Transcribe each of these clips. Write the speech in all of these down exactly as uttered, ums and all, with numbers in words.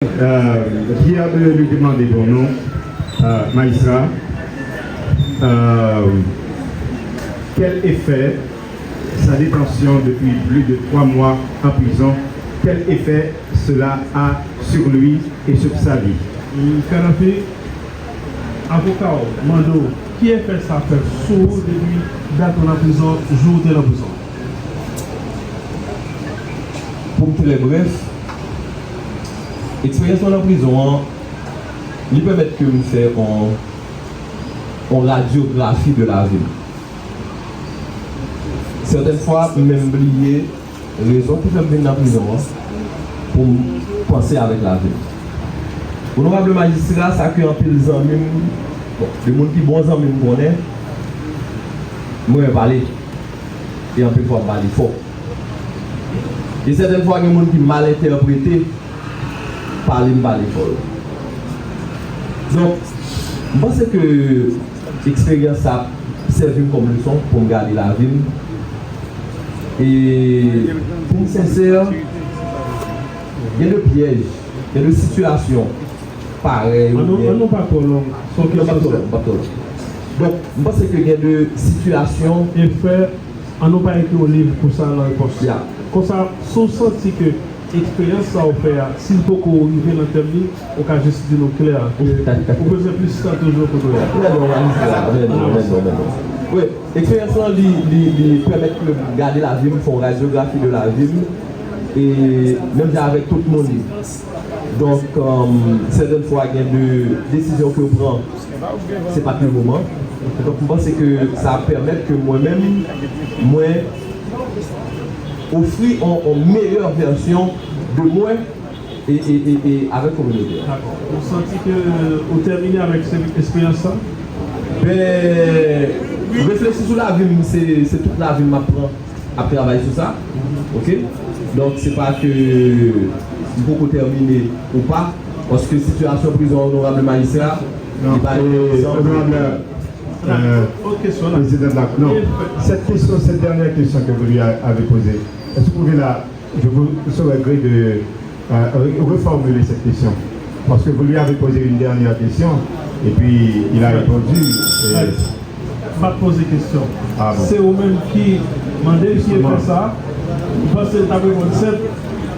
Euh, qui a de lui demander, bon, non, euh, magistrat, euh, quel effet sa détention depuis plus de trois mois en prison, quel effet cela a sur lui et sur sa vie? Kadhafi, avoka w mande w ki efè sa fè sou ou depi dat ou nan prizon, jou ou te nan prizon. Pou m trè brèf, eksperyans mwen nan prizon an, li pèmèt ke m fè on, on radyografi de lavi m. Sètèn fwa, m menm bliye rezon ki fè m vin nan prizon an, pou m panse avèk lavi m. Onorab majistra, sa ke anpil zanmi m, bon, de moun ki bon zanmi m konnen, mwen renmen pale. E anpil fwa, m pale fò. E sètèn fwa, gen moun ki mal entèprete pale m pale fò yo. Donk, m panse ke eksperyans sa ap sèvi m kòm leson pou m gade lavi m. E pou m sensè, gen de pyèj, gen de sitiyasyon parèy. An nou, oubyen an nou pa twò long. Se yon kesyon senp. An nou pa twò long, pa twò long. Donk, m panse ke gen de sitiyasyon. Efè, an nou pa ekri yon liv pou sa nan repons. Ya. Konsa, si w santi ke eksperyans sa w fè a, si l poko rive nan tèm li, ou ka jis di nou klè ke ou bezwen plis tan toujou kote w ye a. Trè bon, majistra, trè bon, trè bon, trè bon. Wi, eksperyans lan, li, li, li pèmèt ke m gade lavi m, fè yon radyografi de lavi m, e menm jan avèk tout moun. Donk, euh, sètèn fwa, gen de desizyon ke w pran, se pa t le moman. Donk, m panse ke sa ap pèmèt ke mwen menm, mwen ofri on, on meyè vèsyon de mwen e, e, e, e avèk kominote a. Dakò. Ou santi ke ou tèmine avèk se, eksperyans sa? Ben, reflechi sou lavi m, se, se tout lavi m m ap pran, ap travay sou sa. Oke? Donk, se pa ke m poko tèmine ou pa, paske sitiyasyon prizon, onorab majistra, li pa yon egzanp. Onorab, euh, président de la, non, cette question, cette dernière question que vous lui a- avez posée, est-ce que vous pouvez la, je vous saurais gré de euh, re- reformuler cette question. Parce que vous lui avez posé une dernière question, et puis il a répondu. Et- M pa t poze kesyon. Ah bon. Se ou menm ki mande l ki efè sa. M panse l t ap reponn senp.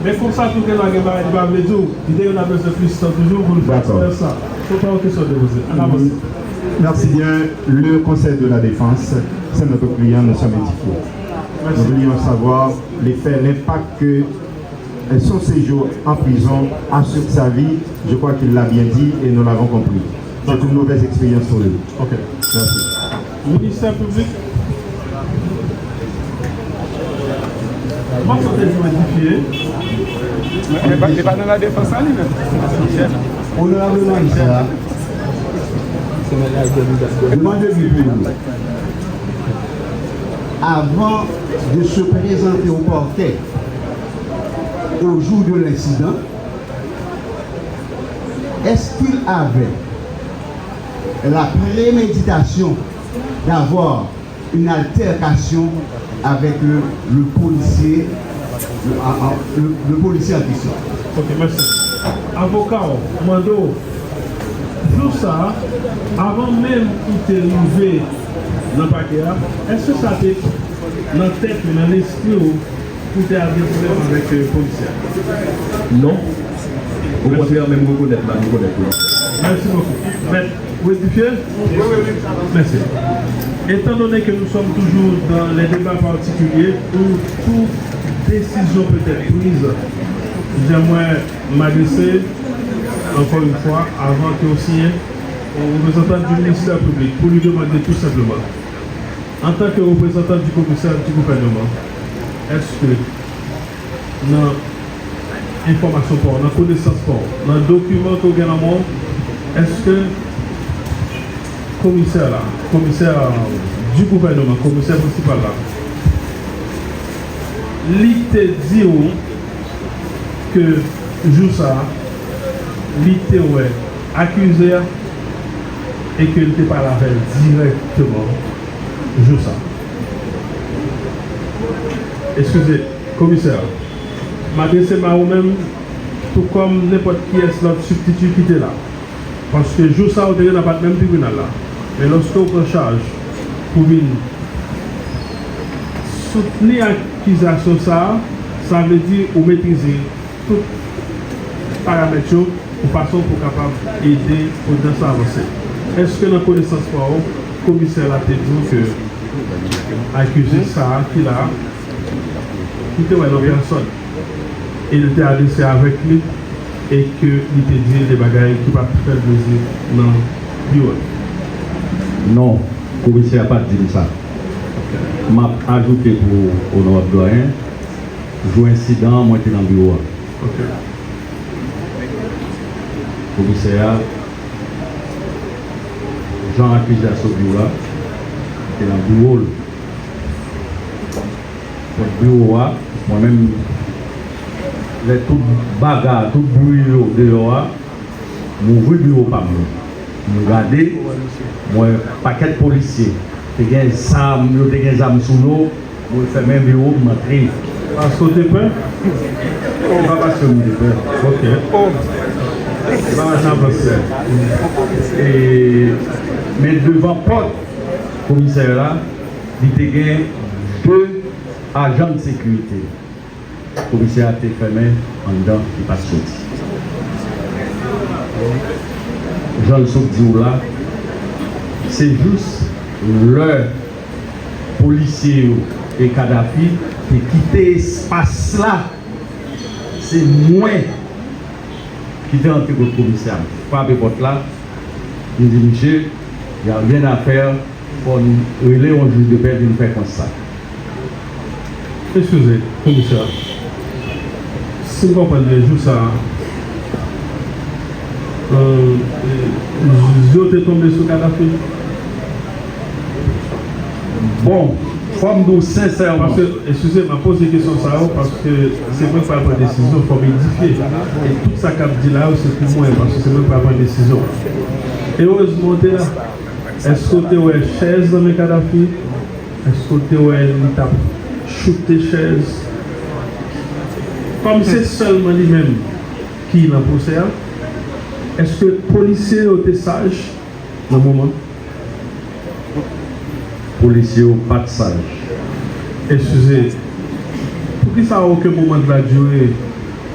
Men konsa tou gen lwa gen bagay li pa vle di w. Li te gen bezwen plis tan toujou pou l fè eksperyans sa. Se pa yon kesyon de poze. Ann avanse. Merci bien. Le Conseil de la Défense, c'est notre client, nous sommes édifiés. Nous voulions savoir l'effet, l'impact que son séjour en prison a sur sa vie, je crois qu'il l'a bien dit et nous l'avons compris. C'est une mauvaise expérience pour lui. Ok. Merci. Ministè piblik. Mwen santi nou edifye. Men, men pa, men pa nan la defans la, li menm. Onorab majistra, mwen mande pou nou, avant de se présenter au parquet au jour de l'incident, est-ce qu'il avait la préméditation d'avoir une altercation avec le, le policier, le, a- a- le- le policier en question? Ok, mèsi. Avoka w mande w, jou sa a, avan menm ou te rive nan pakè a, èske sa te nan tèt ou, nan lespri w, pou te al gen pwoblèm avèk, euh, polisye a? Non. Okontrè, menm rekonèt, m al rekonèt polisye a. Merci beaucoup. Mèt, ou edifye? Merci. Étant donné que nous sommes toujours dans les débats particuliers où toute décision peut être prise, j'aimerais m'adresser encore une fois, avant que vous signiez, au représentant du ministère public pour lui demander tout simplement, en tant que représentant du commissaire du gouvernement, est-ce que nan enfòmasyon pa w, nan konesans pa w, nan dokiman ke w gen nan men w, èske komisè la, komisè, euh, du gouvernement, komisè prensipal la, li te di w ke jou sa a, li te wè akize a e ke l te pale avè l dirèkteman jou sa a? Eskize, komisè, m adrese m a ou menm, tou kòm nenpòt kiyès lòt sibtiti ki te la. Paske jou sa a, ou te gentan pa t menm tribinal la. Men lòske w pran chaj pou vin soutni akizasyon sa a, sa vle di ou metrize tout paramèt yo yon fason pou w kapab ede odyans la avanse. Èske nan konesans pa w, komisè la te di w ke akize sa a ki la a, li te wè l an pèsòn e li te adrese avèk li e ke li te di l de bagay ki pa t fè l plezi nan biwo l? Non, komisè a pa t di m sa. M ap ajoute pou onorab dwayen, jou ensidan an, mwen te nan biwo a. Ok. Komisè a, jan akizasyon di w la, te nan biwo l. Pòt biwo a, mwen menm, lè tout baga, tout bri yo deyò a, m ouvri biwo pa m nan. M gade, m wè pakèt polisye te gen zam, yo te gen zam sou yo, mwen fèmen biwo m, m antre. Paske w te pè? Se pa paske m te pè. Ok. Se pa paske m te pè. E, men devan pòt komisè la, li te gen de ajan de sekirite. Komisè a te fèmen anndan, li pa t soti. Jan l sot di w la, se jis lè polisye yo e Kadhafi te kite espas la, se mwen ki te antre kot komisè a, m frape pòt la, m di, "Misye, y a rien à faire, fò n rele yon jij de pè vin fè konstat." Eskize, komisè. Si m konprann byen, jou sa a, euh, je te tonbe sou Kadhafi? Bon, fò m di w sensèman. Paske, eskize, m ap poze kesyon sa yo, paske se mwen k pral pran desizyon, fò m edifye. E tout sa k ap di la yo, se pou mwen, paske se mwen k pral pran desizyon. Erezman, w te la. Èske w te wè chèz nan men Kadhafi? Èske w te wè li t ap choute chèz? Kòm se sèlman li menm ki nan pwosè a, èske polisye yo te saj nan moman? Polisye yo pa t saj. Eskize, poukisa a okenn moman de la durée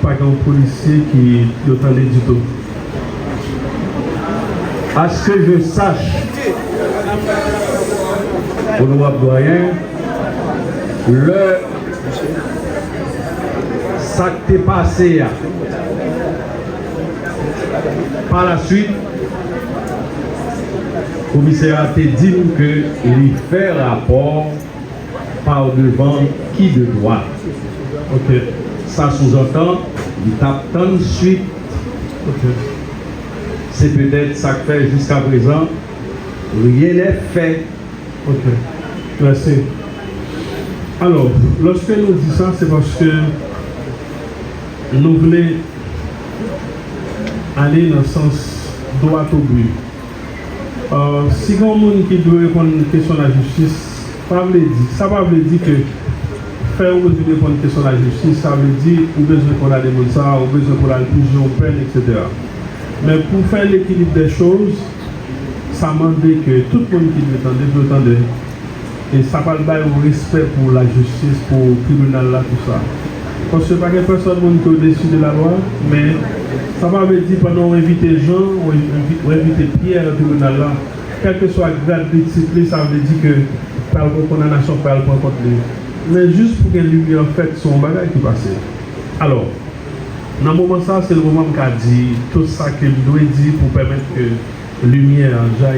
pa gen yon polisye ki yo tande ditou? À ce que je sache, onorab dwayen, lè sa k te pase a, pa la suite, komisè a te di m ke li fè rapò pa devan ki de dwa. Ok. Sa souzantan, li t ap tann suit. Ok. Se petèt sa k fè jiska prezan, rien n'est fait. Ok. Mèsi. Alò, lòske nou di sa, se paske nou vle ale nan sans dwat o bi. Euh, si gen yon moun ki dwe reponn kesyon lajistis, pa vle di, sa pa vle di ke fè yon moun vin reponn kesyon lajistis, sa vle di ou bezwen kondane moun sa a, ou bezwen pou l al pije yon pèn, et cetera. Men pou fè lekilib dè choz, sa mande ke tout moun ki dwe tande, dwe tande. E sa pral bay yon respè pou lajistis, pou tribinal la, tou sa. Paske pa gen pèsòn moun ki odesi de la lwa, men sa pa vle di pandan w envite Jan, w envi-, w envite Pyè nan tribinal la, kèlkeswa grad li, tit li, sa vle di ke pral gen yon kondanasyon k pral pran kont li. Men jis pou gen limyè fèt sou yon bagay ki pase. Alò, nan moman sa, se le moman m ka di tout sa ke m dwe di pou pèmèt ke limyè an jayi